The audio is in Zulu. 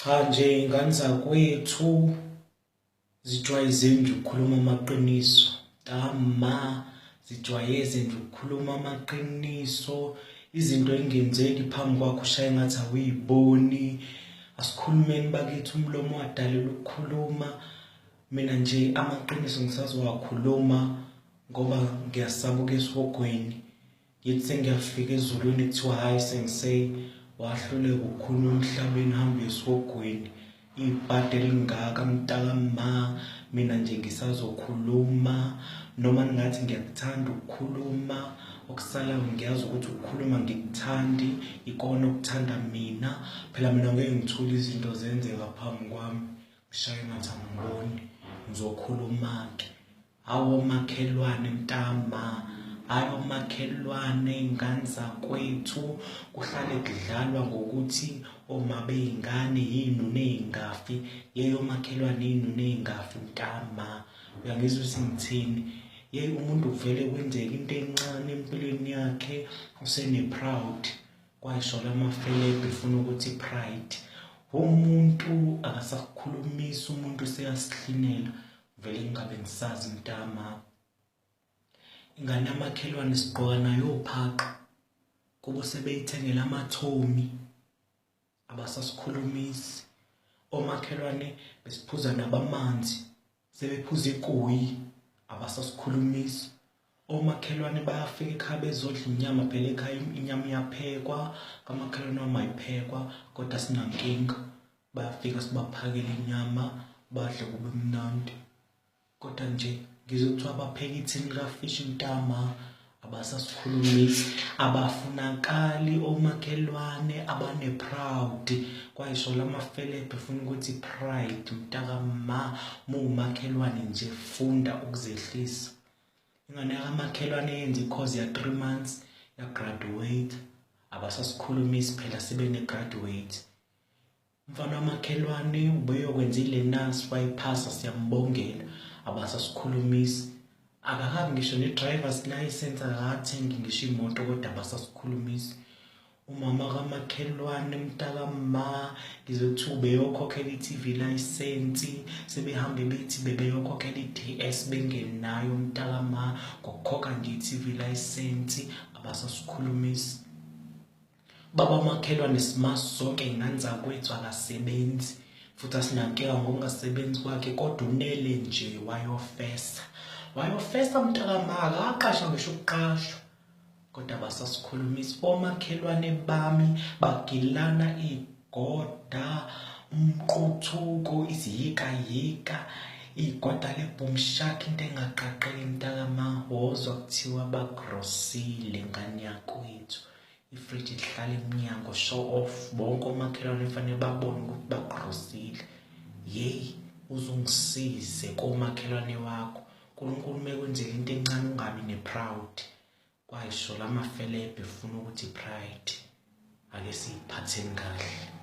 Cha nje ingane zakwethu zijwayeze nje ukukhuluma amaqiniso. Tama zijwayeze nje ukukhuluma amaqiniso. Izinto engenzeki phambi kwakho ushaye ngathi awuyiboni. Asikhulumeni bakithi, umlomo wadalelwa ukukhuluma. Mina nje amaqiniso ngisazowakhuluma ngoba ngiyasaba ukuya esihogweni. Ngithi sengiyafika ezulwini kuthiwa hhayi sensei wahluleka ukukhuluma emhlabeni hamba esihogweni. Ibhadi elingaka mntaka ma, mina nje ngisazokhuluma noma ningathi ngiyakuthanda ukukhuluma, okusalayo ngiyazi ukuthi ukukhuluma ngikuthandi, ikona okuthanda mina. Phela mina ngeke ngithule izinto zenzeka phambi kwami, ngishaye ngathi angiboni, ngizokhuluma-ke. Hawu omakhelwane mntama, hhayi omakhelwane ingane zakwethu, kuhlale kudlalwa ngokuthi oma beyingane yinunu eyingafi, yeyi omakhelwane yinunu eyingafi mntama. Uyangizwa ukuthi ngithini? Yeyi umuntu kuvele kwenzeke into encane empilweni yakhe usene-proud. Kwasho lamafelebhu efuna ukuthi pride. Umuntu akasakukhulumisi, umuntu useyasihlinela. Vele ngingabe ngisazi mntama. Ingane yamakhelwane sigqoka nayo ophaqa. Kubo sebeyithengela amathomi. Abasasikhulumisi. Omakhelwane besiphuza nabamanzi. Sebephuza ikoyi. Abasasikhulumisi. Omakhelwane bayafika ekhaya bezodla inyama, phela ekhaya inyama iyaphekwa, kamakhelwane wami ayiphekwa kodwa sinankinga. Bayafika sibaphakele inyama badle kube mnandi. Kodwa nje ngizwe kuthiwa bapheka ithini likafish mntama, abasasikhulumisi, abafunakali omakhelwane abane-proud. Kwayisho lamafelebhu efuna ukuthi pride mntaka ma, muwumakhelwane nje funda ukuzehlisa. Ingane yakamakhelwane yenza i-course ya 3 months ya graduate, abasasikhulumisi phela sebene-graduate. Umfana wamakhelwane ubeyokwenza i-learners wayiphasa, siyambongela, abasasikhulumisi. Akakabi ngisho ne-driver's license, akakathengi ngisho imoto kodwa abasasikhulumisi. Umama kamakhelwane mntakama, ngizwe kuthiwa ubeyokhokhela i-TV license, sebehambe bethi bebeyokhokhela i-DS bengenayo mntakama, ngokukhokha nje i-TV license abasasikhulumisi. Baba umakhelwane simazi sonke ingane zakwethu akasebenzi futhi asinankinga ngokungasebenzi kwakhe, kodwa unele nje wayofesa. Wayofesa mntakama, akaqashwa ngisho ukuqashwa. Kodwa abasasikhulumisi. Omakhelwane bami bagilana igoda, umquthuko, iziyikayika, igoda le-boom shark, into engaqaqeki mntakama. Wozwa kuthiwa bagrosile ngane yakwethu. Ifriji lihlala emnyango, show off, bonke omakhelwane kufanele babone ukuthi bagrosile. Yeyi, uzungisize komakhelwane wakho. uNkulunkulu mekwenzela into encane ungabi ne-proud. Kwayisho lamafelebhu efuna ukuthi pride. Ake siyiphatheni kahle.